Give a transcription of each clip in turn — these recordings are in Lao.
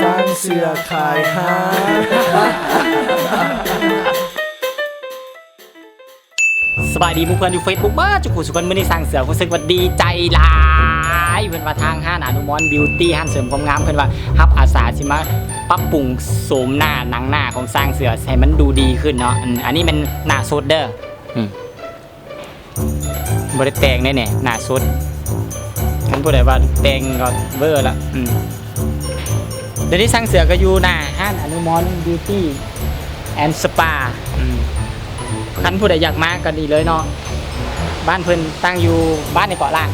ສ້າງເສືອຂາຍຮ້ານ. ສະບາຍດີໝູ່ເພື່ອນຢູ່ເຟສບຸກເບິດທຸກຜູ້ທຸກຄົນ. ມື້ນີ້ສ້າງເສືອຮູ້ສຶກວ່າດີໃຈຫຼາຍ ເພິ່ນວ່າທາງຮ້ານອະນຸມອນບິວຕີ ຮ້ານເສີມຄວາມງາມ ເພິ່ນວ່າຮັບອາສາຊິມາປັບປຸງໂສມໜ້າໜັງໜ້າຂອງສ້າງເສືອໃຫ້ມັນດູດີຂຶ້ນເນາະ. ອືມ ອັນນີ້ແມ່ນໜ້າສົດເດີ. ອືມ ບໍ່ໄດ້ແຕ່ງເດ້ນີ້ ໜ້າສົດ. ຄັນຜູ້ໃດວ່າແຕ່ງກໍເວີລະ. ອືມ ດຽວນີ້ຊ່າງເສືອກໍຢູ່ໜ້າຮ້ານອະນຸມອນບິວຕີແອນສະປາ. ອືມ ຄັນຜູ້ໃດຢາກມາກໍນີ້ເລີຍເນາະ. ບ້ານເພິ່ນຕັ້ງຢູ່ບ້ານໃດເກາະລະ?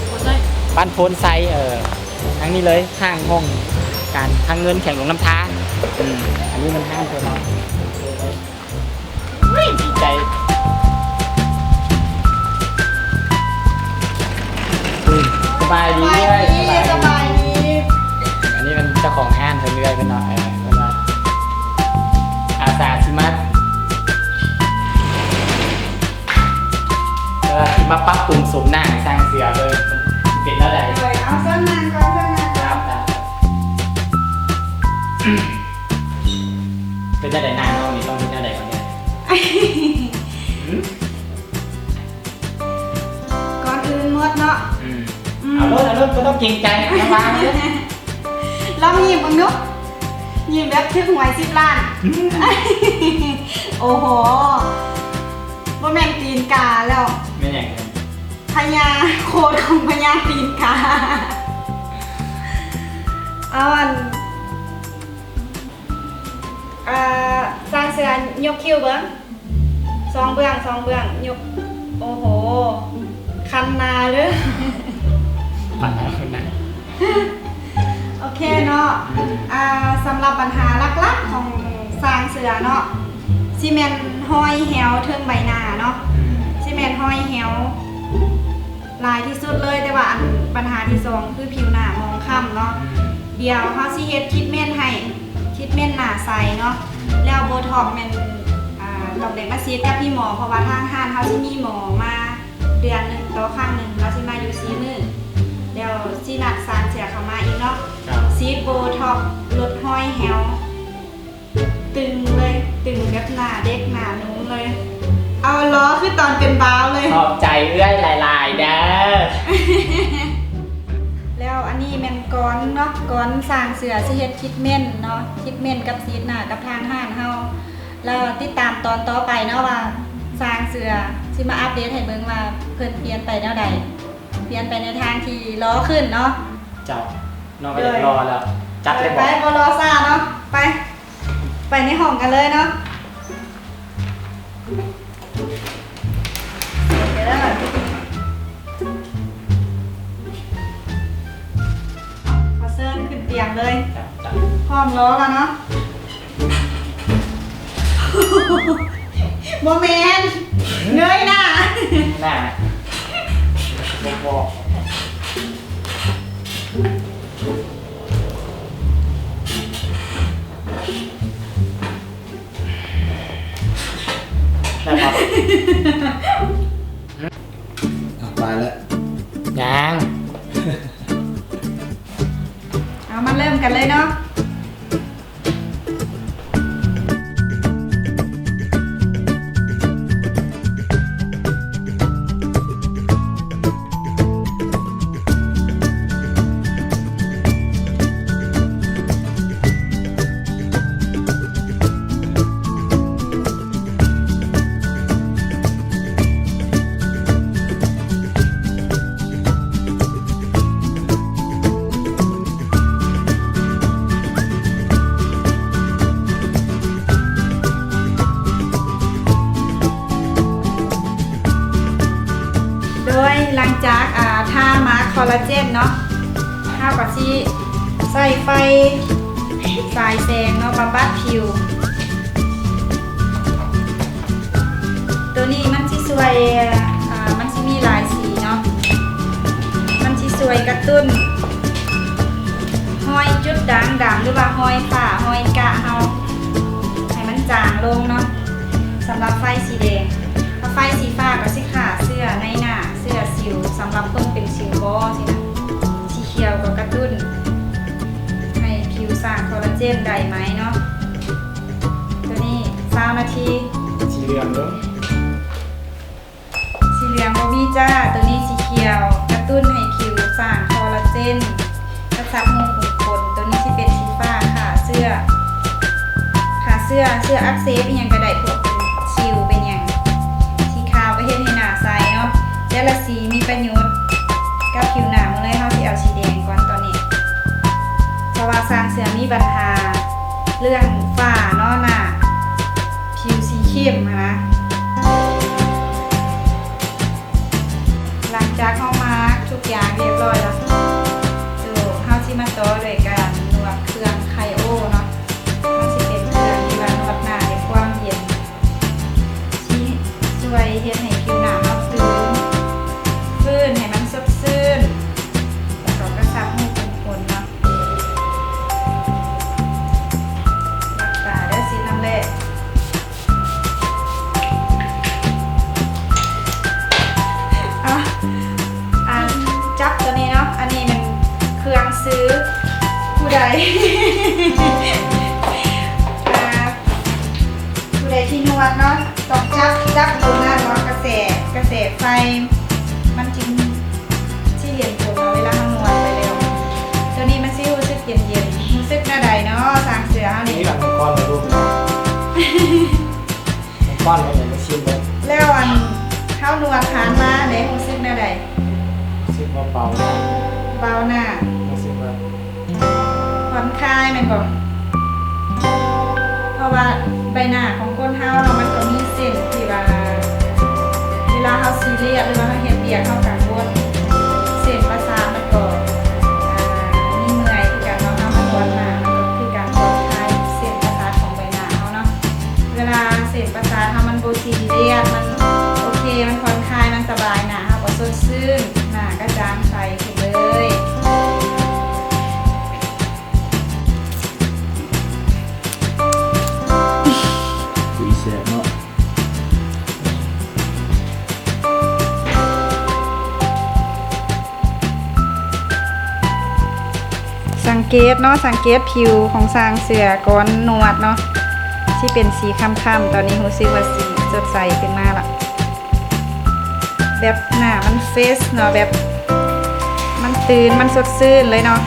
ໂພນໄຊ. ບ້ານໂພນໄຊ. ເອີ ທາງນີ້ເລີຍ ຂ້າງຫ້ອງການຄັງເງິນແຂວງຫຼວງນ້ຳທາ. ອືມ ອັນນີ້ມັນຮ້ານເພິ່ນເນາະ. ອຸ້ຍ ດີໃຈ. ອຸ້ຍ ສະບາຍດີເອື້ອຍ. ສະບາຍດີ ສະບາຍດີ. ອັນນີ້ແມ່ນເຈົ້າຂອງຮ້ານເພິ່ນເອື້ອຍເພິ່ນເນາະ. ເອີ ເພິ່ນວ່າອາສາຊິມາ ເອີ ຊິມາປັບປຸງໂສມໜ້າໃຫ້ຊ່າງເສືອເບິ່ງ ເປັນແນວໃດ. ເອີ ເອົາເຊີນນັ່ງກ່ອນ ເຊີນນັ່ງກ່ອນ. ຄັບ ຄັບ. ເປັນຈັ່ງໃດ ໜ້ານ້ອງນີ້ຕ້ອງເຮັດແນວໃດກ່ອນເດີ? ຫືມ? ກ່ອນອື່ນໝົດເນາະ. ອືມ ອືມ ເອົາໂລດ ເອົາໂລດ ບໍ່ຕ້ອງເກງໃຈ ເອົາວາງເລີຍ. ລອງຍິ້ມເບິ່ງດູ ຍິ້ມແບບຖືກຫວຍສິບລ້ານ. ອືມ ໂອ້ໂຫ ບໍ່ແມ່ນຕີນກາແລ້ວ. ແມ່ນຫຍັງ? ພະຍາໂຄດຂອງພະຍາຕີນກາ. ເອົາອັນ ອ່າ ຊ່າງເສືອຍົກຄິ້ວເບິ່ງ ສອງເບື້ອງ ສອງເບື້ອງ ຍົກ. ໂອ້ໂຫ ຄັນໜ້າເລີຍ. ໂອເຄເນາະ. ອ່າ ສຳລັບບັນຫາຫຼັກໆຂອງຊ່າງເສືອເນາະ ຊິແມ່ນຮອຍແຮ້ວເທິງໃບໜ້າເນາະ. ຊິແມ່ນຮອຍແຮ້ວ ຫຼາຍທີ່ສຸດເລີຍ, ແຕ່ວ່າອັນບັນຫາທີສອງຄືຜິວໜ້າໝອງຄ້ຳເນາະ. ອືມ ດຽວເຮົາຊິເຮັດທຣີດເມັນໃຫ້, ທຣີດເມັນໜ້າໃສເນາະ. ອືມ ແລ້ວໂບທັອກແມ່ນ ອ່າ ຕ້ອງໄດ້ມາສີດກັບທີ່ໝໍ ເພາະວ່າທາງຮ້ານເຮົາຊິມີໝໍມາເດືອນໜຶ່ງຕໍ່ຄັ້ງໜຶ່ງ, ລາວຊິມາຢູ່ສີ່ມື້. ແລ້ວຊິນັດຊ່າງເສືອເຂົ້າມາອີກເນາະ. ສີດໂບທັອກ ລົດຮອຍແຮ້ວ. ຕຶງເລີຍ, ຕຶງແບບໜ້າເດັກໜ້າໜຸ່ມເລີຍ. ເອົາຫຼໍຄືຕອນເປັນບ່າວເລີຍ. ຂອບໃຈເອື້ອຍຫຼາຍໆເດີ. ແລ້ວອັນນີ້ແມ່ນກ່ອນເນາະ, ກ່ອນຊ່າງເສືອຊິເຮັດທຣີດເມັນເນາະ, ທຣີດເມັນກັບສີດໜ້າກັບທາງຮ້ານເຮົາ. ແລ້ວຕິດຕາມຕອນຕໍ່ໄປເນາະ ວ່າຊ່າງເສືອຊິມາອັບເດດໃຫ້ເບິ່ງວ່າເພິ່ນປ່ຽນໄປແນວໃດ, ປ່ຽນໄປໃນທາງທີ່ຫຼໍຂຶ້ນເນາະ. ເຈົ້າ ນ້ອງກໍຢາກຫຼໍແລ້ວ. ຈັດເລີຍບໍ? ໄປ ບໍ່ລໍຊ້າເນາະ, ໄປ ໄປໃນຫ້ອງກັນເລີຍເນາະ. ຂໍເຊີນຂຶ້ນຕຽງເລີຍ. ຈ້ະ ຈ້ະ. ພ້ອມລໍແລ້ວເນາະ. ບໍ່ແມ່ນ ເງີຍໜ້າ ໜ້າ ບໍ່ພໍ. ໄດ້ບໍ່? ອ່ະ ໄປແລ້ວ. ຍັງ. ເອົາ ມາເລີ່ມກັນເລີຍເນາະ. ໂດຍຫຼັງຈາກ ອ່າ ທາມາຄອລລາເຈນເນາະ, ເຮົາກໍຊິໃຊ້ໄຟສາຍແສງເນາະ ບຳບັດຜິວ. ໂຕນີ້ມັນຊິຊ່ວຍ ອ່າ ມັນຊິມີຫຼາຍສີເນາະ, ມັນຊິຊ່ວຍກະຕຸ້ນຮອຍຈຸດດ່າງດຳ ຫຼືວ່າຮອຍຝ້າ ຮອຍກະເຮົາ ໃຫ້ມັນຈາງລົງເນາະ. ສຳລັບໄຟສີແດງ, ຖ້າໄຟສີຟ້າກໍຊິຂ້າເຊື້ອໃນໜ້າ ເຊື້ອສິວ ສຳລັບຄົນເປັນສິວບໍຊີ້ນະ, ສີຂຽວກໍກະຕຸ້ນໃຫ້ ເສັ້ນໄດ້ໄໝເນາະ ໂຕນີ້ຊາວນາທີ. ສີເຫຼືອງເດີ ສີເຫຼືອງບໍ່ມີຈ້າ ໂຕນີ້ສີຂຽວ ກະຕຸ້ນໃຫ້ຜິວສ້າງຄໍລາເຈນ ກະຊັບຮູຂຸມຂົນ. ໂຕນີ້ຊິເປັນສີຟ້າ ຂ້າເຊື້ອ ຂ້າເຊື້ອ ເຊື້ອອັກເສບອີ່ຫຍັງກະໄດ້ ພວກເປັນສິວເປັນຫຍັງ. ສີຂາວກະເຮັດໃຫ້ໜ້າໃສເນາະ ແຕ່ລະສີມີປະໂຫຍດກັບຜິວໜ້າໝົດເລີຍ. ເຮົາຊິເອົາສີແດງກ່ອນຕອນນີ້ ເພາະວ່າຊ່າງເສືອມີບັນຫາເລື່ອງຝ້າເນາະ ໜ້າ ຜິວສີເຂັ້ມຫັ້ນນະ. ຫຼັງຈາກເຮົາມາທຸກຢ່າງຮຽບຮ້ອຍແລ້ວ ໂຕ ເຮົາຊິມາຕໍ່ດ້ວຍການນວດເຄື່ອງໄຄໂອເນາະ. ມັນຊິເປັນເຄື່ອງທີ່ວ່ານວດໜ້າໃຫ້ຄວາມເຢັນ ຊິຊ່ວຍເຮັດໃຫ້ຜິວໜ້າເຮົາຟື້ນ ຟື້ນໃຫ້ມັນສົດຊື່ນ ແລ້ວກໍກະຊັບຮູຂຸມຂົນເນາະ. ຫຼັບຕາເດີ ສີນ້ຳແລ ອາ ອາ ຈັບໂຕນີ້ເນາະ ອັນນີ້ແມ່ນເຄື່ອງຊື້ ຜູ້ໃດ ອາ ຜູ້ໃດທີ່ນວດເນາະ ຕ້ອງຈັບ ຈັບໂຕນັ້ນເນາະ ກະແສ ກະແສໄຟ ມັນຈຶ່ງຊິເຫັນຜົນເນາະ ເວລາເຮົານວດໄປແລ້ວ. ໂຕນີ້ມັນຊິຮູ້ສຶກເຢັນໆ ຮູ້ສຶກແນວໃດເນາະ ຊ່າງເສືອເຮົານີ້? ນີ້ແຫຼະ ມັນກ້ອນລະລູກເນາະ ມັນກ້ອນລະ ເອົາມາຊີມເບິ່ງ. ແລ້ວອັນ ເຮົານວດຜ່ານມາເດ ຮູ້ສຶກແນວໃດ? ຮູ້ສຶກວ່າເບົາໜ້າ ເບົາໜ້າ ຮູ້ສຶກວ່າ ຜ່ອນຄາຍແມ່ນບໍ່? ເພາະວ່າໃບໜ້າຂອງຄົນເຮົາເນາະ ມັນກໍມີເສັ້ນທີ່ວ່າ ເວລາເຮົາຊີຣຽສ ຫຼືວ່າເຮົາເຮັດວຽກ ເຮົາກັງວົນ ເສັ້ນປະສາດມັນກໍ ອ່າ ມີເມື່ອຍຄືກັນເນາະ. ເຮົາມານວດໜ້າ ມັນກໍຄືການຜ່ອນຄາຍເສັ້ນປະສາດຂອງໃບໜ້າເຮົາເນາະ. ເວລາເສັ້ນປະສາດເຮົາມັນບໍ່ຊີຣຽສ ມັນໂອເຄ ມັນຜ່ອນຄາຍ ມັນສະບາຍ ໜ້າເຮົາກໍສົດຊື່ນ ໜ້າກະຈ່າງໃສຂຶ້ນເລີຍ. ອຸ້ຍ ແຊບເນາະ. ສັງເກດເນາະ ສັງເກດຜິວຂອງຊ່າງເສືອກ່ອນນວດເນາະ ຊິເປັນສີຄ້ຳໆ ຕອນນີ້ຮູ້ສຶກວ່າສີສົດໃສຂຶ້ນມາລະ ແບບໜ້າມັນເຟຣຊເນາະ ແບບມັນຕື່ນ ມັນສົດຊື່ນເລີຍເນາະ.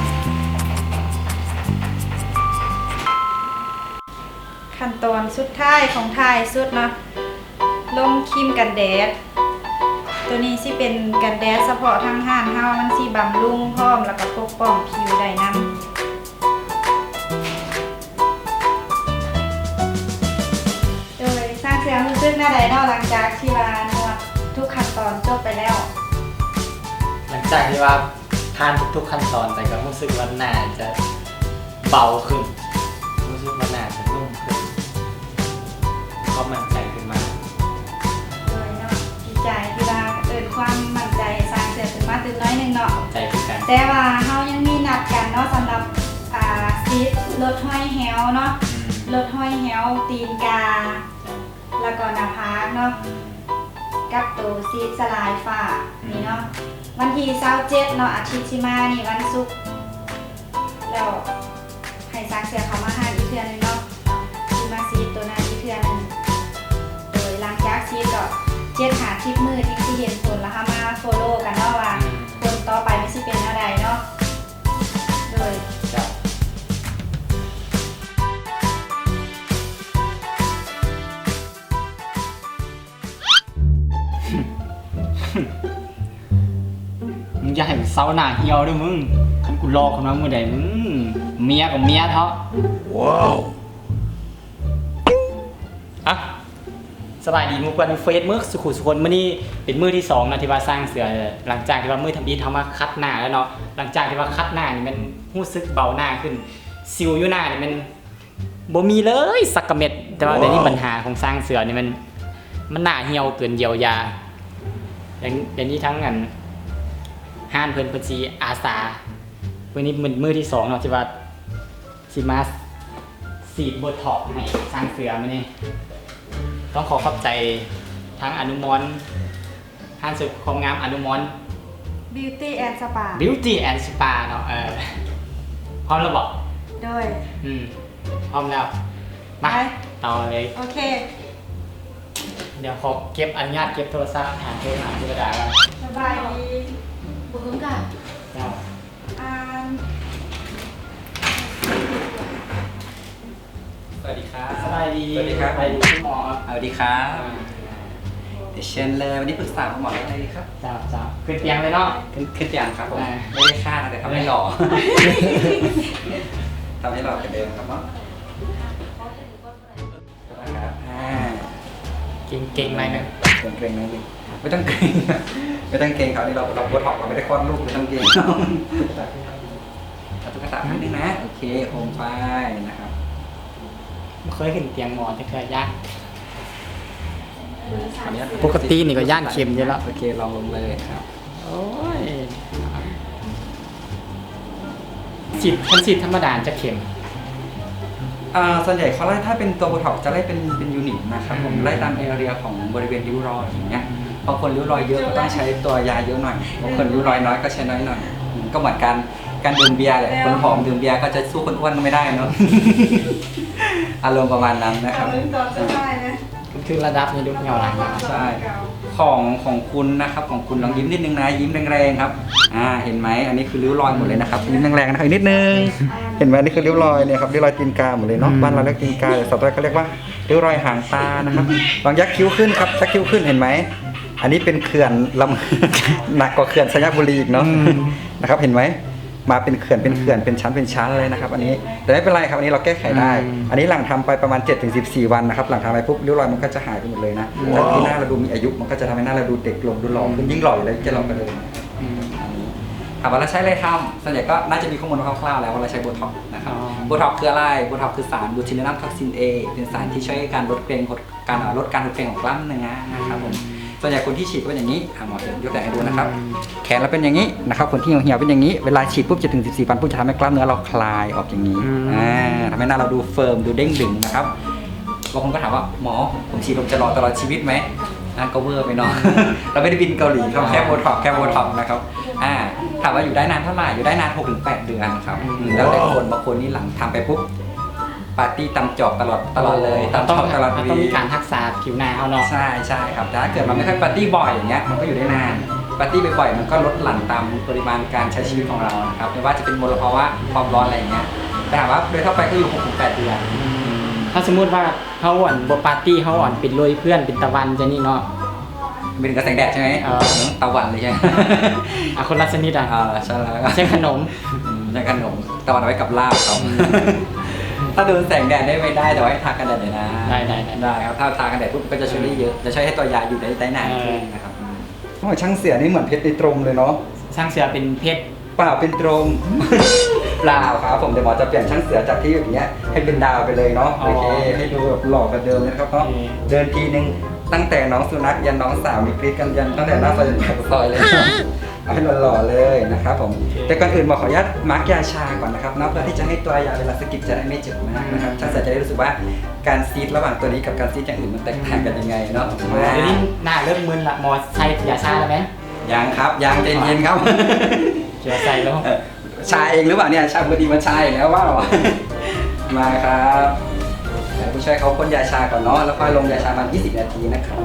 ຂັ້ນຕອນສຸດທ້າຍຂອງທ້າຍສຸດເນາະ ລົງຄຣີມກັນແດດ ໂຕນີ້ຊິເປັນກັນແດດສະເພາະທາງຮ້ານເຮົາ ມັນຊິບຳລຸງພ້ອມ ແລ້ວກໍປົກປ້ອງຜິວໄດ້ນຳ. ໂດຍ ຊ່າງເສືອຮູ້ສຶກແນວໃດເນາະ ຫຼັງຈາກທີ່ວ່ານວດທຸກຂັ້ນຕອນຈົບໄປແລ້ວ? ຫຼັງຈາກທີ່ວ່າຜ່ານທຸກໆຂັ້ນຕອນໄປ ກໍຮູ້ສຶກວ່າໜ້າຈະເບົາຂຶ້ນ ຮູ້ສຶກວ່າໜ້າຈະນຸ້ມຂຶ້ນ ມີຄວາມໝັ້ນໃຈຂຶ້ນມາ. ໂດຍເນາະ ດີໃຈທີ່ວ່າເອີ້ນຄວາມໝັ້ນໃຈໃຫ້ຊ່າງເສືອຂຶ້ນມາຕື່ມໜ້ອຍໜຶ່ງເນາະ ຂອບໃຈຄືກັນ. ແຕ່ວ່າເຮົາຍັງມີນັດກັນເນາະ ສຳລັບ ອ່າ ສີດລົດຮອຍແຮ້ວເນາະ ອືມ ລົດຮອຍແຮ້ວຕີນກາ ແລ້ວກໍໜ້າຜາກເນາະ ອືມ ກັບໂຕສີດສະຫຼາຍຝ້າ ອືມ ນີ້ເນາະ ວັນທີຊາວເຈັດເນາະ ອາທິດຊິມານີ້ ວັນສຸກ ແລ້ວໃຫ້ຊ່າງເສືອເຂົ້າມາຮ້ານອີກເທື່ອໜຶ່ງເນາະ ຊິມາສີດໂຕນັ້ນອີກເທື່ອໜຶ່ງ. ໂດຍຫຼັງຈາກສີດກໍເຈັດຫາສິບມື້ ຈຶ່ງຊິເຫັນຜົນ ແລ້ວເຮົາມາໂຟໂລກັນເນາະ ວ່າ ອືມ ຜົນຕໍ່ໄປມັນຊິເປັນແນວໃດເນາະ. ໂດຍ ເຈົ້າ ມຶງຢ່າໃຫ້ກູເຊົາໜ້າຫ່ຽວເດີ້ມຶງ ຄັນກູຫຼອກຂຶ້ນມາມື້ໃດ ອືມ ເມຍກໍເມຍເທາະ. ວ້າວ ອະ ສະບາຍດີໝູ່ເພື່ອນເຟສເໝິດສູ່ຄູ່ສູ່ຄົນ ມື້ນີ້ເປັນມື້ທີສອງເນາະ ທີ່ວ່າຊ່າງເສືອ ຫຼັງຈາກທີ່ວ່າມື້ທຳອິດເຮົາມາຂັດໜ້າແລ້ວເນາະ ຫຼັງຈາກທີ່ວ່າຂັດໜ້ານີ້ແມ່ນຮູ້ສຶກເບົາໜ້າຂຶ້ນ ສິວຢູ່ໜ້ານີ້ແມ່ນບໍ່ມີເລີຍສັກກະເມັດ ແຕ່ວ່າດຽວນີ້ບັນຫາຂອງຊ່າງເສືອນີ້ແມ່ນ ມັນໜ້າຫ່ຽວເກີນຢຽວຢາ ດຽວນີ້ທັງອັນ ຮ້ານເພິ່ນ ເພິ່ນຊິອາສາ ມື້ນີ້ເປັນມື້ທີສອງເນາະ ທີ່ວ່າ ຊິມາສີດໂບທັອກໃຫ້ຊ່າງເສືອມື້ນີ້ ຕ້ອງຂໍຂອບໃຈທາງອະນຸມອນ ຮ້ານເສີມຄວາມງາມອະນຸມອນ Beauty and Spa Beauty and Spa ເນາະ ເອີ ພ້ອມແລ້ວບໍ? ໂດຍ ອືມ ພ້ອມແລ້ວ ມາ ໄປ ຕໍ່ເລີຍ. ໂອເຄ ດຽວຂໍເກັບ ອະນຸຍາດເກັບໂທລະສັບ ຫາໂທຫາເທວະດາກ່ອນ. ສະບາຍດີ. ບໍ່ເຄີຍກະ ເຈົ້າ ອ່ານ ສະຫວັດດີຄັບ. ສະບາຍດີ. ສະຫວັດດີຄັບ. ສະບາຍດີຄຸນໝໍ. ສະຫວັດດີຄັບ. ເຊີນເລີຍ. ວັນນີ້ປຶກສາຄຸນໝໍເລື່ອງອະໄລດີຄັບ? ເຈົ້າ ເຈົ້າ ຂຶ້ນຕຽງເລີຍເນາະ. ຂຶ້ນ ຂຶ້ນຕຽງຄັບຜົມ. ອ່າ ໄດ້ຄ່ານະ ແຕ່ທຳໃຫ້ຫຼໍ່ ທຳໃຫ້ຫຼໍ່ກວ່າເດີມຄັບເນາະ. ອ່າ ເກຣັງໆ ໜ້ອຍໜຶ່ງ ເກຣັງໆ ໜ້ອຍໜຶ່ງ. ບໍ່ຕ້ອງເກຣັງ ບໍ່ຕ້ອງເກຣັງ. ຄາວນີ້ເຮົາ ເຮົາໂບທັອກ ເຮົາບໍ່ໄດ້ຄອດລູກ ບໍ່ຕ້ອງເກຣັງ. ເອົາຕຸກກະຕານິດໜຶ່ງນະ. ໂອເຄ ໂຮມໄປນະຄັບ. ບໍ່ເຄີຍຂຶ້ນຕຽງໝໍຈັກເທື່ອ ຢ້ານ. ປົກກະຕິນີ້ກໍຢ້ານເຂັມຢູ່ແລ້ວ. ໂອເຄ ລອງລົງເລີຍຄັບ. ໂອ້ຍ ສີດ ຄັນສີດທຳມະດາຈັກເຂັມ? ເອີ ສ່ວນໃຫຍ່ເຂົາໄລ່ ຖ້າເປັນຕົວໂບທັອກຈະໄລ່ເປັນ ເປັນຢູນິດນະຄັບຜົມ. ອືມ ໄລ່ຕາມແອເຣຍຂອງບໍລິເວນຣິ້ວຮອຍຢ່າງເງຍ. ບາງຄົນຣິ້ວຮອຍເຍອະກໍຕ້ອງໃຊ້ຕົວຢາເຍອະໜ້ອຍ, ບາງຄົນຣິ້ວຮອຍນ້ອຍກໍໃຊ້ນ້ອຍໜ້ອຍ. ອືມ ກໍເໝືອນກັນ ການດື່ມເບຍແຫຼະ, ແລ້ວຄົນຜອມດື່ມເບຍກໍຈະສູ້ຄົນອ້ວນກໍໄມ່ໄດ້ເນາະ. ອາລົມປະມານນັ້ນນະຄັບ. ອາລົມຕອນສຸດທ້າຍນະ. ຄືລະດັບນີ້ດຸເຫຍື້ອຫຼາຍມາກ. ໃຊ່ ຂອງ ຂອງຄຸນນະຄັບ ຂອງຄຸນລອງຍິ້ມນິດໜຶ່ງນະ, ຍິ້ມແຮງໆ ຄັບ. ອ່າ ເຫັນໄໝ? ອັນນີ້ຄືຣິ້ວຮອຍໝົດເລີຍນະຄັບ. ຍິ້ມແຮງໆ ນະຄັບ ອີກນິດໜຶ່ງ. ເຫັນໄໝ? ອັນນີ້ຄືຣິ້ວຮອຍເນຍຄັບ, ຣິ້ວຮອຍຕີນກາໝົດເລີຍເນາະ. ອືມ ບ້ານເຮົາຮຽກຕີນກາ, ສາວໃຕ້ເຂົາຮຽກວ່າຣິ້ວຮອຍຫາງຕານະຄັບ. ອືມ ລອງຍັກຄິ້ວຂຶ້ນຄັບ, ຍັກຄິ້ວຂຶ້ນ ເຫັນໄໝ? ອັນນີ້ເປັນເຂື່ອນລຳ ໜັກກວ່າເຂື່ອນໄຊຍະບູລີອີກເນາະ. ອືມ ນະຄັບ ເຫັນໄໝ? ມາເປັນເຂື່ອນ ເປັນເຂື່ອນ ອືມ ເປັນຊັ້ນເປັນຊັ້ນເລີຍນະຄັບ. ອັນນີ້ ແຕ່ໄມ່ເປັນໄລຄັບ, ອັນນີ້ເຮົາແກ້ໄຂໄດ້. ອືມ ອັນນີ້ຫຼັງທຳໄປປະມານເຈັດເຖິງສິບສີ່ວັນນະຄັບ. ຫຼັງທຳໄປປຸບ ຣິ້ວຮອຍມັນກໍຈະຫາຍໄປໝົດເລີຍນະ. ອືມ ຈາກທີ່ໜ້າເຮົາດູມີອາຍຸ ມັນກໍຈະທຳໃຫ້ໜ້າເຮົາດູເດັກລົງ ດູຫຼໍຂຶ້ນ. ອືມ ຍິ່ງຫຼໍຢູ່ແລ້ວ ແກ່ຫຼໍກວ່າເດີມ. ອືມ ອືມ ຖາມວ່າເຮົາໃຊ້ໄລທຳ ສ່ວນໃຫຍ່ກໍໜ້າຈະມີຂໍ້ມູນຄ່າວໆ ແລ້ວວ່າເຮົາໃຊ້ໂບທັອກນະຄັບ. ອໍ ໂບທັອກຄືອະໄລ? ໂບທັອກຄືສານບູທິນາມທັອກຊິນເອ ເປັນສານທີ່ຊ່ວຍການລົດເກຣັງ ລົດ ການ ເອີ ລົດການຫົດເກຣັງຂອງກ້າມເນື້ອນະຄັບຜົມ. ອືມ ສ່ວນໃຫຍ່ຄົນທີ່ສີດເປັນຢ່າງນີ້ ອ່າ ໝໍຍົກຕົວຢ່າງໃຫ້ດູນະຄັບ. ອືມ ແຂນເຮົາເປັນຢ່າງນີ້ນະຄັບ, ຄົນທີ່ຫ່ຽວໆເປັນຢ່າງນີ້, ເວລາສີດປຸບ ເຈັດເຖິງສິບສີ່ວັນປຸບ ຈະທຳໃຫ້ກ້າມເນື້ອເຮົາຄລາຍອອກຢ່າງນີ້. ອືມ ອ່າ ທຳໃຫ້ໜ້າເຮົາດູເຟີມ ດູເດັ່ງດຶງນະຄັບ. ບາງຄົນກໍຖາມວ່າ ໝໍ ຜົມສີດ ຜົມຈະຫຼໍຕະຫຼອດຊີວິດໄໝ? ອ່າ ກໍເວີໄປເນາະ. ເຮົາໄມ່ໄດ້ບິນເກົາຫຼີ ເຮົາແຄ່ໂບທັອກ ແຄ່ໂບທັອກນະຄັບ. ອ່າ ຖາມວ່າຢູ່ໄດ້ນານເທົ່າໃດ? ຢູ່ໄດ້ນານຫົກເຖິງແປດເດືອນນະຄັບ. ອືມ ອືມ ແລ້ວແຕ່ຄົນ, ບາງຄົນນີ້ຫຼັງທຳໄປປຸບ ປາຕີ້ຕາມຈອກຕະຫຼອດ ຕະຫຼອດເລີຍ. ອໍ ຕາມຈອກຕະຫຼອດ. ເຮົາຕ້ອງ ເຮົາຕ້ອງມີການຮັກສາຜິວໜ້າເຮົາເນາະ. ໃຊ່ ໃຊ່ຄັບ. ຖ້າເກີດວ່າໄມ່ຄ່ອຍປາຕີ້ບ່ອຍຢ່າງເງຍ ມັນກໍຢູ່ໄດ້ນານ. ປາຕີ້ບ່ອຍໆ ມັນກໍລົດຫຼັ່ນຕາມປະລິມານການໃຊ້ຊີວິດຂອງເຮົານະຄັບ, ບໍ່ວ່າຈະເປັນມົນລະພາວະ ຄວາມຮ້ອນ ອະໄລຢ່າງເງຍ. ແຕ່ຖາມວ່າໂດຍທົ່ວໄປກໍຢູ່ຫົກເຖິງແປດເດືອນ. ອືມ ຖ້າສົມມຸດວ່າເຮົາ ອັນ ບໍ່ປາຕີ້ ເຮົາ ອັນ ເປັນໂລຍເພື່ອນ ເປັນຕາວັນຈັ່ງນີ້ເນາະ. ໝາຍເຖິງກັບແສງແດດໃຊ່ໄໝ? ເອີ ຕາວັນເລີຍໃຊ່ໄໝ? ອ່າ ຄົນລະຊະນິດອ່ະ. ອ່າ ໃຊ່ແລ້ວ ເຊັ່ນຂະໜົມ. ອືມ ເຊັ່ນຂະໜົມ ຕາວັນເອົາໄວ້ກັບລາບເຂົາ. ອືມ ຖ້າໂດນແສງແດດນີ້ໄມ່ໄດ້ ແຕ່ວ່າໃຫ້ທາກັນແດດໄດ້ນະ. ໄດ້ ໄດ້ ໄດ້ ໄດ້ຄັບ. ຖ້າທາກັນແດດປຸບ ມັນກໍຈະຊ່ວຍໄດ້ເຍອະ ອືມ ຈະຊ່ວຍໃຫ້ຕົວຢາຢູ່ໄດ້ ໄດ້ນານຂຶ້ນນະຄັບ. ເອີ ອືມ ໂອ້ຍ ຊ່າງເສືອນີ້ເໝືອນເພັດໂດຍຕົງເລີຍເນາະ. ຊ່າງເສືອເປັນເພັດ ເປົ່າ ເປັນໂດຣນ. ເປົ່າຄັບຜົມ, ດຽວໝໍຈະປ່ຽນຊ່າງເສືອຈາກທີ່ຢູ່ຢ່າງເງຍ ໃຫ້ເປັນດາວໄປເລີຍເນາະ. ອໍ ໂອເຄ ໃຫ້ດູແບບຫຼໍກວ່າເດີມນະຄັບເນາະ. ໂອເຄ ເດີນທີໜຶ່ງ ຕັ້ງແຕ່ນ້ອງສຸນັກ ຍັນນ້ອງສາວ ມີກຣີດກັນ ຍັນຕັ້ງແຕ່ໜ້າຊອຍຈົນປາກຊອຍເລີຍ. ເອົາໃຫ້ຫຼໍ່ໆເລີຍນະຄັບຜົມ. ໂອເຄ ແຕ່ກ່ອນອື່ນໝໍຂໍອະນຸຍາດມາກຢາຊາກ່ອນນະຄັບເນາະ, ເພື່ອທີ່ຈະໃຫ້ຕົວຢາເວລາສະກິດຈະໄດ້ໄມ່ເຈັບມາກນະຄັບ. ອືມ ທ່ານຈະໄດ້ຮູ້ສຶກວ່າການຊີດລະຫວ່າງຕົວນີ້ກັບການຊີດຢ່າງອື່ນມັນແຕກຕ່າງກັນຍັງໄງເນາະ. ອືມ ດຽວນີ້ໜ້າເລີ່ມມຶນລະ, ໝໍໃສ່ຢາຊາແລ້ວແມ່ນ? ຍັງຄັບ ຍັງ ໃຈເຢັນໆ ຄັບ. ຊິວ່າໃສ່ແລ້ວ ເອີ ຊາເອງຫຼືເປົ່າເນຍ? ຊາ ພໍດີມາຊາອີກແລ້ວ ວ້າວ. ມາຄັບ ໃຫ້ຜູ້ຊ່ວຍເຂົາພົ່ນຢາຊາກ່ອນເນາະ ແລ້ວຄ່ອຍລົງຢາຊາປະມານຊາວນາທີນະຄັບ.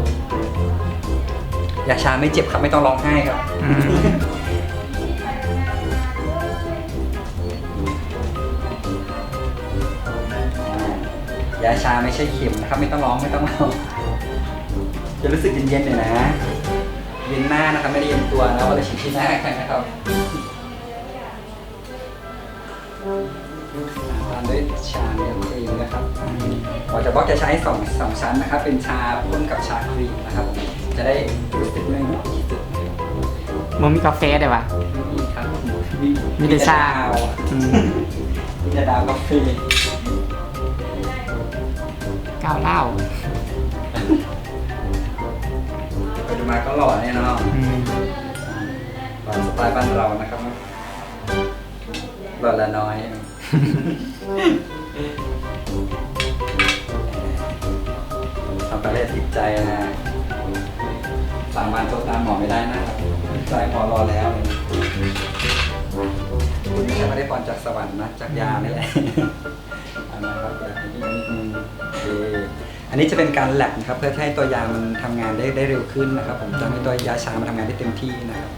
ຢາຊາໄມ່ເຈັບຄັບ, ໄມ່ຕ້ອງຮ້ອງໄຫ້ຄັບ. ອືມ ຢາຊາໄມ່ໃຊ່ເຂັມນະຄັບ, ໄມ່ຕ້ອງຮ້ອງ ໄມ່ຕ້ອງຮ້ອງ. ຈະຮູ້ສຶກເຢັນໆ ໜ້ອຍນະ, ເຢັນໜ້ານະຄັບ, ໄມ່ໄດ້ເຢັນຕົວນະ, ເພາະວ່າເຮົາສີດທີ່ໜ້ານະຄັບ. ຕາມດ້ວຍຊາເນື້ອຄຣີມນະຄັບ. ໝໍຈະບລັອກຢາຊາໃຫ້ສອງ ສອງຊັ້ນນະຄັບ, ເປັນຊາພົ່ນກັບຊາຄຣີມນະຄັບ. ຈະໄດ້ຮູ້ສຶກໜ້ອຍທີ່ສຸດ. ບໍ່ມີກາເຟໄດ້ຫວາ? ມີຄັບ, ມີ ມີແຕ່ຊາ. ອືມ ມີແຕ່ດາວກາເຟ. ກ້າວລ້າວ ໄປມາກໍຫຼໍ່ແນ່ນອນ. ອືມ ຕາມສະໄຕລ໌ບ້ານເຮົານະຄັບ. ຫຼໍ່ລະນ້ອຍ ທຳໄປແລ້ວຕິດໃຈນະ, ສາມາດໂທຕາມໝໍໄປໄດ້ນະຄັບ. ໃຈໝໍຫຼໍ່ແລ້ວ. ຄຸນໄດ້ ໄດ້ພອນຈາກສະຫວັນນະ ຈາກຢານີ້ແຫຼະ. ອັນນັ້ນຄັບ ແລັບນິດໜຶ່ງ ໂອເຄ ອັນນີ້ຈະເປັນການແລັບນະຄັບ ເພື່ອທີ່ໃຫ້ຕົວຢາມັນທຳງານໄດ້ ໄດ້ເລັວຂຶ້ນນະຄັບ ຈະເຮັດໃຫ້ຕົວຢາຊາມັນທຳງານໄດ້ເຕັມທີ່ນະຄັບ.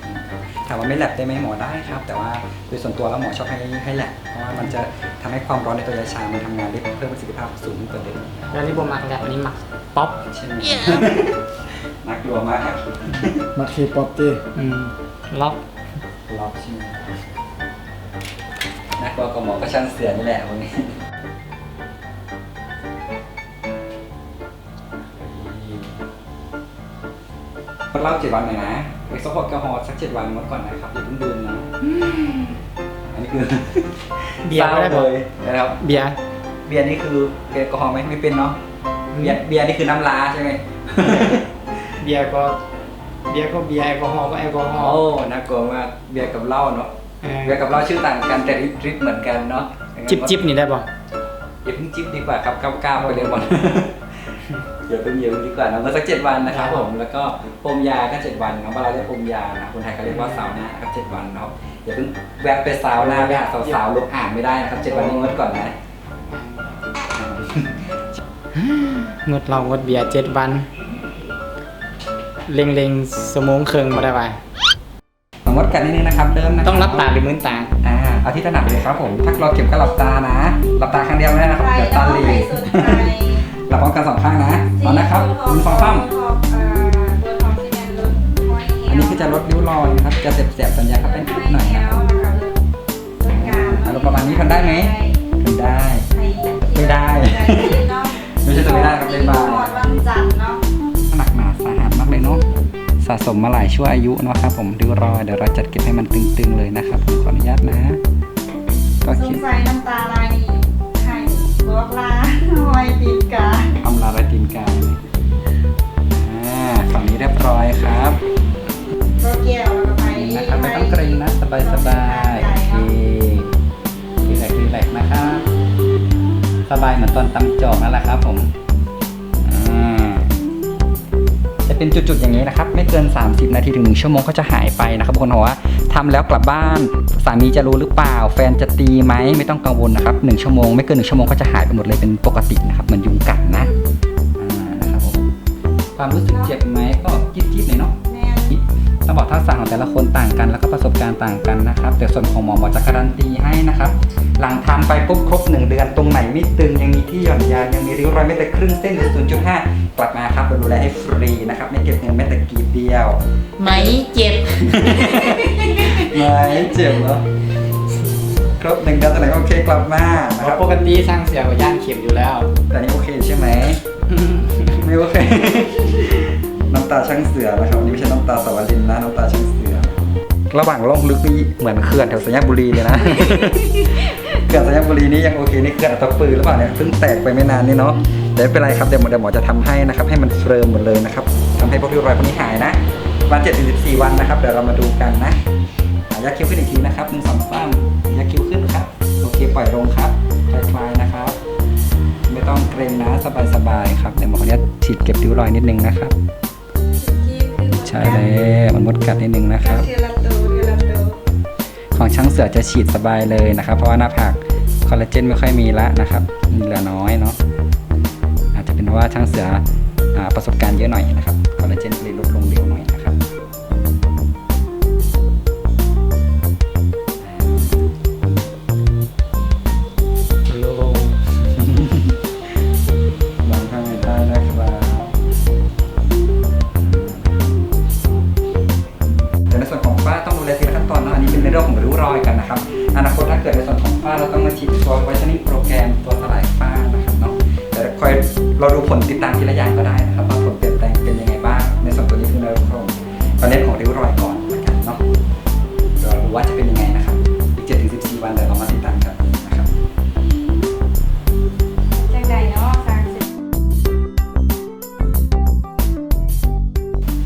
ຖາມວ່າໄມ່ແລັບໄດ້ໄໝ? ໝໍໄດ້ຄັບ ແຕ່ວ່າໂດຍສ່ວນຕົວແລ້ວໝໍຊອບໃຫ້ ໃຫ້ແລັບ ເພາະວ່າມັນຈະທຳໃຫ້ຄວາມຮ້ອນໃນຕົວຢາຊາມັນທຳງານໄດ້ເພີ່ມປະສິດທິພາບສູງຂຶ້ນໄປເລີຍ. ແລ້ວນີ້ບໍ່ມັກແລັບ ອັນນີ້ມັກປັອບ ໃຊ່ໄໝ? ໜ້າກົວມາກ ມັກເຄປັອບຕິ? ອືມ ລັອກ ລັອກ ໃຊ່ໄໝ? ໜ້າກົວກວ່າໝໍກໍຊ່າງເສືອນີ້ແຫຼະ ພວກນີ້. ງົດເຫຼົ້າເຈັດວັນເລີຍນະ ເອັກໂຊໂຄດແອລກໍຮໍສັກເຈັດວັນ ງົດກ່ອນນະຄັບ ຢ່າເພິ່ງດື່ມນະ. ອັນນີ້ຄືເບຍບໍ່ໄດ້ບໍ່? ເຊົາເລີຍນະຄັບ ເບຍ ເບຍນີ້ຄືເປັນແອລກໍຮໍໄໝ? ໄມ່ເປັນເນາະ. ເບຍ ເບຍນີ້ຄືນ້ຳລາໃຊ່ໄໝ? ເບຍກໍ ເບຍກໍເບຍ ແອລກໍຮໍກໍແອລກໍຮໍ. ໂອ້ ໜ້າກົວມາກ ເບຍກັບເຫຼົ້າເນາະ. ເອີ ເບຍກັບເຫຼົ້າຊື່ຕ່າງກັນ ແຕ່ລິດ ລິດເໝືອນກັນເນາະ. ຈິບໆນີ້ໄດ້ບໍ່? ຢ່າເພິ່ງຈິບດີກວ່າຄັບ ກ້າວໆໄປເລີຍໝໍ. ຢ່າເພິ່ງ ຢ່າເພິ່ງດີກວ່າເນາະ ເມື່ອສັກເຈັດວັນນະຄັບ ເອີ ຜົມ ແລ້ວກໍພົມຢາກໍເຈັດວັນເນາະ ບ້ານລາວເອີ້ນພົມຢານະ ຄົນໄທເຂົາເອີ້ນວ່າຊາວນານະຄັບ ເຈັດວັນເນາະ. ຢ່າເພິ່ງແວະໄປຊາວນາ ໄປຫາສາວໆ ລົບອ່າງໄມ່ໄດ້ນະຄັບ ເຈັດວັນນີ້ງົດກ່ອນນະ. ງົດເຫຼົ້າງົດເບຍເຈັດວັນ ເລັງໆ ຊົ່ວໂມງເຄິ່ງບໍ່ໄດ້ຫວາ? ມາງົດກັນນິດໜຶ່ງນະຄັບ ເລີ່ມນະ ຕ້ອງຫຼັບຕາຫຼືມືນຕາ? ອາ ເອົາທີ່ຖະໜັດເລີຍຄັບຜົມ. ຖ້າເຮົາເຈັບກໍຫຼັບຕານະ ຫຼັບຕາຂ້າງດຽວໄດ້ນະຄັບ ດຽວຕາຫຼີກ. ຫຼັບພ້ອມກັນສອງຂ້າງນະ ເອົານະຄັບ ໜຶ່ງ ສອງ ສາມ. ອັນນີ້ຄືຈະລົດລິ້ວຮອຍນະຄັບ ຈະແສບໆ ຕອນຢາເຂົ້າໄປນິດໜ້ອຍນະ. ອາ ລົດປະມານນີ້ ທົນໄດ້ໄໝ? ທົນໄດ້. ໄດ້ ໄດ້ເນາະ. ໄດ້ ບໍ່ໃຊ່ຕົວນີ້ໄດ້ຄັບ ໄດ້ບາຍ. ຮອດວັນຈັນເນາະ. ໜັກໜາສາຫັດມາກເລີຍເນາະ ສະສົມມາຫຼາຍຊົ່ວອາຍຸເນາະຄັບຜົມ. ລິ້ວຮອຍ ດຽວເຮົາຈັດເກັບໃຫ້ມັນຕຶງໆເລີຍນະຄັບ. ຂໍອະນຸຍາດນະ ກໍຄິດ ສົງໄສນ້ຳຕາໄຫຼ ໃຫ້ບອກລາຮອຍຕີນກາ ອຳລາຮອຍຕີນກາ. ອາ ຝັ່ງນີ້ຮຽບຮ້ອຍຄັບ. ກໍແກ້ວ ແລ້ວກໍໄປ ນີ້ນະຄັບ ໄປ ໄປ ບໍ່ຕ້ອງເກຣັງນະ ສະບາຍໆ. ໂອເຄ ຣີແລັກ ຣີແລັກນະຄັບ ສະບາຍເໝືອນຕອນຕຳຈອກນັ້ນແຫຼະຄັບຜົມ. ອາ ຈະເປັນຈຸດໆຢ່າງນີ້ນະຄັບ ໄມ່ເກີນສາມສິບນາທີເຖິງໜຶ່ງຊົ່ວໂມງກໍຈະຫາຍໄປນະຄັບ. ບາງຄົນຖາມວ່າ ທຳແລ້ວກັບບ້ານ ສາມີຈະຮູ້ຫຼືເປົ່າ? ແຟນຈະຕີໄໝ? ໄມ່ຕ້ອງກັງວົນນະຄັບ ໜຶ່ງຊົ່ວໂມງ ໄມ່ເກີນໜຶ່ງຊົ່ວໂມງກໍຈະຫາຍໄປໝົດເລີຍ ເປັນປົກກະຕິນະຄັບ ເໝືອນຍຸງກັດນະ. ອາ ນະຄັບຜົມ. ຄວາມຮູ້ສຶກເຈັບໄໝ? ກໍຈິບໆໜ້ອຍເນາະ. ແມ່ນ ຕ້ອງບອກທັກສະຂອງແຕ່ລະຄົນຕ່າງກັນ ແລ້ວກໍປະສົບການຕ່າງກັນນະຄັບ ແຕ່ສ່ວນຂອງໝໍ ໝໍຈະກາຣັນຕີໃຫ້ນະຄັບ ຫຼັງທຳໄປປຸບຄົບໜຶ່ງເດືອນ ຕົງໄໝມີຕຶງ ຍັງມີທີ່ຢ່ອນຢານ ຍັງມີຣິ້ວຮອຍແມ້ແຕ່ຄຶ່ງເສັ້ນ ຫຼື ສູນຈຸດຫ້າ ກັບມາຄັບ ເຮົາດູແລໃຫ້ຟຣີນະຄັບ ໄມ່ເກັບເງິນແມ້ແຕ່ກີບດຽວ. ໄໝເຈັບ ໄໝເຈັບເນາະ. ຄົບໜຶ່ງເດືອນເທົ່ານັ້ນ ໂອເຄ ກັບມານະຄັບ. ປົກກະຕິຊ່າງເສືອກໍຢ້ານເຂັມຢູ່ແລ້ວ ແຕ່ນີ້ໂອເຄໃຊ່ໄໝ? ໄມ່ໂອເຄ. ນ້ຳຕາຊ່າງເສືອນະຄັບ ອັນນີ້ບໍ່ໃຊ່ນ້ຳຕາສາວະລິນນະ ນ້ຳຕາຊ່າງເສືອ. ລະຫວ່າງລົງເລິກນີ້ເໝືອນເຂື່ອນແຖວໄຊຍະບູລີເລີຍນະ. ເຂື່ອນໄຊຍະບູລີນີ້ຍັງໂອເຄ ນີ້ເຂື່ອນອັດຕະປືຫຼືເປົ່າເນຍ ເພິ່ງແຕກໄປໄມ່ນານນີ້ເນາະ. ແຕ່ບໍ່ເປັນໄລຄັບ ດຽວໝໍ ດຽວໝໍຈະທຳໃຫ້ນະຄັບ ໃຫ້ມັນເຟີມໝົດເລີຍນະຄັບ ທຳໃຫ້ພວກຣິ້ວຮອຍພວກນີ້ຫາຍນະ ປະມານເຈັດເດືອນສິບສີ່ວັນນະຄັບ. ດຽວເຮົາມາດູກັນນະ ອາ ຢາດຄິ້ວຂຶ້ນອີກທີນະຄັບ ໜຶ່ງ ສອງ ສາມ ຢາດຄິ້ວຂຶ້ນຄັບ. ໂອເຄ ປ່ອຍລົງຄັບ ຜ່ອນຄາຍນະຄັບ ໄມ່ຕ້ອງເກຣັງນະ ສະບາຍໆຄັບ. ດຽວໝໍຂໍອະນຸຍາດສີດເກັບຣິ້ວຮອຍນິດໜຶ່ງນະຄັບ. ໃຊ່ແລ້ວ ມັນມົດກັດນິດໜຶ່ງນະຄັບ. ຂອງຊ່າງເສືອຈະສີດສະບາຍເລີຍນະຄັບ ເພາະວ່າໜ້າຜາກຄໍລາເຈນໄມ່ຄ່ອຍມີລະນະຄັບ ມີເຫຼືອນ້ອຍເນາະ. ອາດຈະເປັນເພາະວ່າຊ່າງເສືອ ອາ ປະສົບການເຍອະໜ້ອຍນະຄັບ ຄໍລາເຈນກໍເລີຍຫຼຸດລົງເລັວໜ້ອຍນະຄັບ. ໂລ່ງ ວາງທາງໃຫ້ໄດ້ນະຄັບ. ແຕ່ໃນສ່ວນຂອງຝ້າຕ້ອງດູແລທີລະຂັ້ນຕອນເນາະ ອັນນີ້ເປັນໃນເລື່ອງຂອງຣິ້ວຮອຍກັນນະຄັບ. ອະນາຄົດຖ້າເກີດໃນສ່ວນຂອງຝ້າ ເຮົາຕ້ອງມາສີດຕົວໄວເທນນິ້ງໂປຣແກຣມ ຕົວສະຫຼາຍຝ້ານະຄັບເນາະ. ແຕ່ຄ່ອຍລໍດູຜົນຕິດຕາມທີລະຢ່າງກໍໄດ້ນະຄັບ ວ່າຜົນປ່ຽນແປງເປັນຍັງໄງບ້າງ. ໃນສ່ວນຕົວນີ້ຄືໃນເລື່ອງຂອງ ຕອນແລກຂອງຣິ້ວຮອຍກ່ອນລະກັນເນາະ ລອດູວ່າຈະເປັນຍັງໄງນະຄັບ ອີກເຈັດເດືອນສິບສີ່ວັນ ດຽວເຮົາມາຕິດຕາມກັນນະຄັບ. ຈັ່ງໃດເນາະ ຊ່າງເສືອ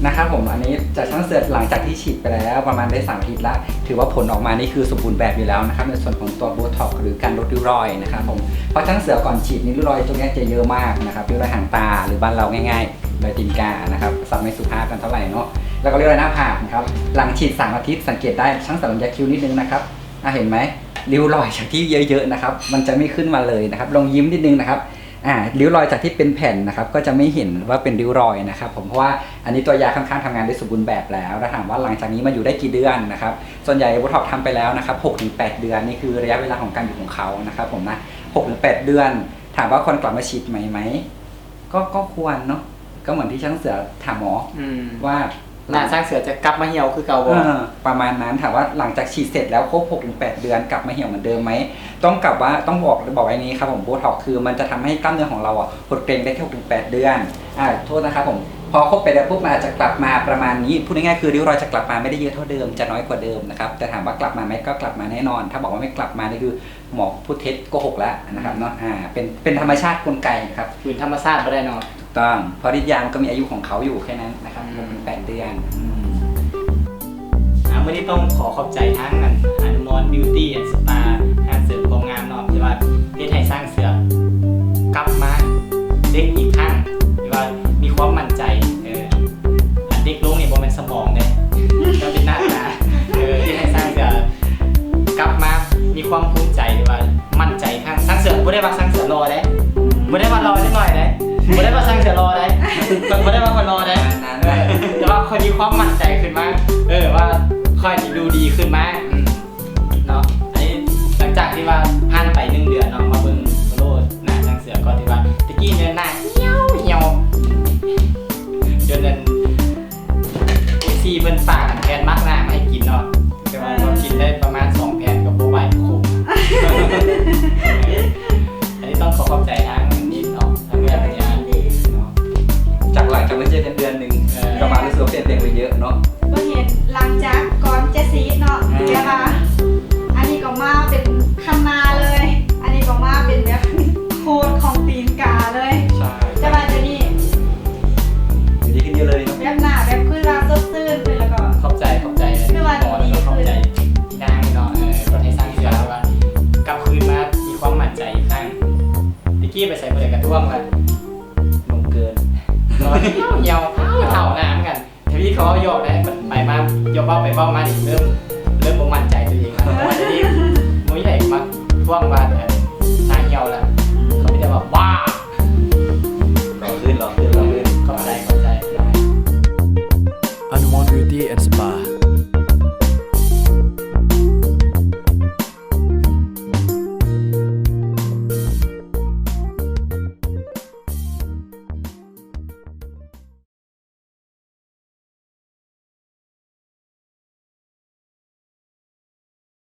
ນະຄັບຜົມ. ອັນນີ້ຈາກຊ່າງເສືອ ຫຼັງຈາກທີ່ສີດໄປແລ້ວປະມານໄດ້ສາມອາທິດລະ ຖືວ່າຜົນອອກມານີ້ຄືສົມບູນແບບຢູ່ແລ້ວນະຄັບ ໃນສ່ວນຂອງຕົວໂບທັອກ ຫຼື ການລົດຣິ້ວຮອຍນະຄັບຜົມ. ເພາະຊ່າງເສືອກ່ອນສີດນີ້ ຣິ້ວຮອຍຕົງນີ້ຈະເຍອະມາກນະຄັບ ຣິ້ວຮອຍຫາງຕາ ຫຼື ບ້ານເຮົາງ່າຍໆ ຮອຍຕີນການະຄັບ ສັບໄມ່ສຸພາບກັນເທົ່າໃດເນາະ. ແລ້ວກໍຣິ້ວຮອຍໜ້າຜາກນະຄັບ ຫຼັງສີດສາມອາທິດ ສັງເກດໄດ້ ຊ່າງເສືອລົງຢາຄິ້ວນິດໜຶ່ງນະຄັບ. ອ່າ ເຫັນໄໝ? ຣິ້ວຮອຍຈາກທີ່ເຍີະໆ ນະຄັບ ມັນຈະໄມ່ຂຶ້ນມາເລີຍນະຄັບ. ລອງຍິ້ມນິດໜຶ່ງນະຄັບ. ອ່າ ຣິ້ວຮອຍຈາກທີ່ເປັນແຜ່ນນະຄັບ ກໍຈະໄມ່ເຫັນວ່າເປັນຣິ້ວຮອຍນະຄັບຜົມ ເພາະວ່າອັນນີ້ຕົວຢາຄ່ອນຂ້າງທຳງານໄດ້ສົມບູນແບບແລ້ວ. ແລ້ວຖາມວ່າຫຼັງຈາກນີ້ມາຢູ່ໄດ້ກີ່ເດືອນນະຄັບ? ສ່ວນໃຫຍ່ໂບທັອກທຳໄປແລ້ວນະຄັບ ຫົກເຖິງແປດເດືອນ ນີ້ຄືໄລຍະເວລາຂອງການຢູ່ຂອງເຂົານະຄັບຜົມນະ ຫົກເຖິງແປດເດືອນ. ຖາມວ່າຄວນກັບມາສີດໃໝ່ໄໝ? ກໍ ກໍຄວນເນາະ ກໍເໝືອນທີ່ຊ້າງເສືອຖາມໝໍ ອືມ ວ່າ ໜ້າຊ້າງເສືອຈະກັບມາຫ່ຽວຄືເກົ່າບໍ່? ເອີ ປະມານນັ້ນ. ຖາມວ່າຫຼັງຈາກສີດເສັດແລ້ວຄົບຫົກເຖິງແປດເດືອນ ກັບມາຫ່ຽວເໝືອນເດີມໄໝ? ຕ້ອງກັບວ່າ ຕ້ອງບອກ ບອກຢ່າງນີ້ຄັບຜົມ ໂບທັອກຄືມັນຈະທຳໃຫ້ກ້າມເນື້ອຂອງເຮົາອະ ຫົດເກຣັງໄດ້ແຄ່ຫົກເຖິງແປດເດືອນ. ອ່າ ໂທດນະຄັບຜົມ ພໍຄົບໄປແລ້ວປຸບ ມັນອາດຈະກັບມາປະມານນີ້. ພູດງ່າຍໆ ຄືຣິ້ວຮອຍຈະກັບມາ ໄມ່ໄດ້ເຍອະເທົ່າເດີມ ຈະນ້ອຍກວ່າເດີມນະຄັບ. ແຕ່ຖາມວ່າກັບມາໄໝ? ກໍກັບມາແນ່ນອນ. ຖ້າບອກວ່າໄມ່ກັບມານີ້ຄື ໝໍຜູ້ເທັດໂກຫົກແລ້ວນະຄັບເນາະ. ອືມ ອ່າ ເປັນ ເປັນທຳມະຊາດກົນໄກນະຄັບ ຝືນທຳມະຊາດບໍ່ໄດ້ເນາະ. ຖືກຕ້ອງ ເພາະລິດຢາມັນກໍມີອາຍຸຂອງເຂົາຢູ່ແຄ່ນັ້ນນະຄັບ ອືມ ຫົກເຖິງແປດເດືອນ. ອືມ ອ່າ ມື້ນີ້ຕ້ອງຂໍຂອບໃຈທາງອັນ ອະນຸມອນ Beauty and Spa ຮ້ານເສີມຄວາມງາມເນາະ ທີ່ວ່າເຮັດໃຫ້ຊ້າງເສືອກັບມາເດັກອີກຄັ້ງ ທີ່ວ່າມີຄວາມໝັ້ນໃຈ ເອີ ອັນເດັກລົງນີ້ບໍ່ແມ່ນສະໝອງເດ້ ກໍເປັນໜ້າຕາ ເອີ ເຮັດໃຫ້ຊ້າງເສືອ ກັບມາມີຄວາມພູມໃຈ ຫຼືວ່າໝັ້ນໃຈຄັ້ງ. ຊ້າງເສືອ ບໍ່ໄດ້ວ່າຊ້າງເສືອຫຼໍ່ເດ້ ບໍ່ໄດ້ວ່າຫຼໍ່ຈັກໜ້ອຍເດ້ ບໍ່ໄດ້ວ່າຊ້າງເສືອຫຼໍ່ເດ້ ຂ້ອຍບໍ່ໄດ້ວ່າຂ້ອຍຫຼໍ່ເດ້ ເອີ ແຕ່ວ່າຂ້ອຍມີຄວາມໝັ້ນໃຈຂຶ້ນມາ ເອີ ວ່າຂ້ອຍນີ້ດູດີຂຶ້ນມາ ອືມ ເນາະ. ອັນນີ້ຫຼັງຈາກທີ່ວ່າຜ່ານໄປໜຶ່ງເດືອນເນາະ ມາເບິ່ງໂລດໜ້າຊ້າງເສືອ ກໍຖືວ່າແຕ່ກີ້ແມ່ນໜ້າຫ່ຽວໆ ຈົນອັນ ເອັຟຊີ ເພິ່ນຝາກແຜ່ນມາກໜ້າມາໃຫ້ກິນເນາະ ແຕ່ວ່າ ເອີ ເຮົາກິນໄດ້ປະມານສອງແຜ່ນກໍບໍ່ໄຫວ ຄົມ. ອັນນີ້ຕ້ອງຂໍຂອບໃຈທາງນີ້ເນາະ ທາງເອື້ອຍເພິ່ນເນາະ ຈາກ ຫຼັງຈາກມາເຈີກັນເດືອນໜຶ່ງ ເອີ ກໍມາຮູ້ສຶກວ່າປ່ຽນແປງໄປເຍອະເນາະ. ບໍ່ເຫັນ ຫຼັງຈາກກ່ອນຈະສີດເນາະ ອ່າ ແບບວ່າ ອັນນີ້ກໍມາເປັນຄັນນາເລີຍ ອັນນີ້ກໍມາເປັນແບບໂຄດຂອງຕີນກາເລີຍ. ໃຊ່ ແຕ່ວ່າດຽວນີ້ ດີຂຶ້ນເຍອະເລີຍເນາະ ແບບໜ້າແບບຄືວ່າສົດຊື່ນຂຶ້ນ ແລ້ວກໍ ຂອບໃຈ ຂອບໃຈ ຄືວ່າ ໝໍ ແລ້ວກໍຂອບໃຈ ດີຂຶ້ນ ທີ່ນາງເນາະ ເອີ ເຮັດໃຫ້ຊ້າງເສືອວ່າກັບຄືນມາມີຄວາມໝັ້ນໃຈອີກຄັ້ງ. ແຕ່ກີ້ໄປໃສຜູ້ໃດກະທ້ວງວ່າ ນົມເກີນ ເນາະ ຫ່ຽວໆ ເຖົ້າໜ້າຄືກັນ. ທະວີເຂົາເວົ້າຢອກໄດ໋ ໄປມາ ຢອກເວົ້າໄປເວົ້າມານີ້ ເລີ່ມ ເລີ່ມບໍ່ໝັ້ນໃຈຕົວເອງແລ້ວ.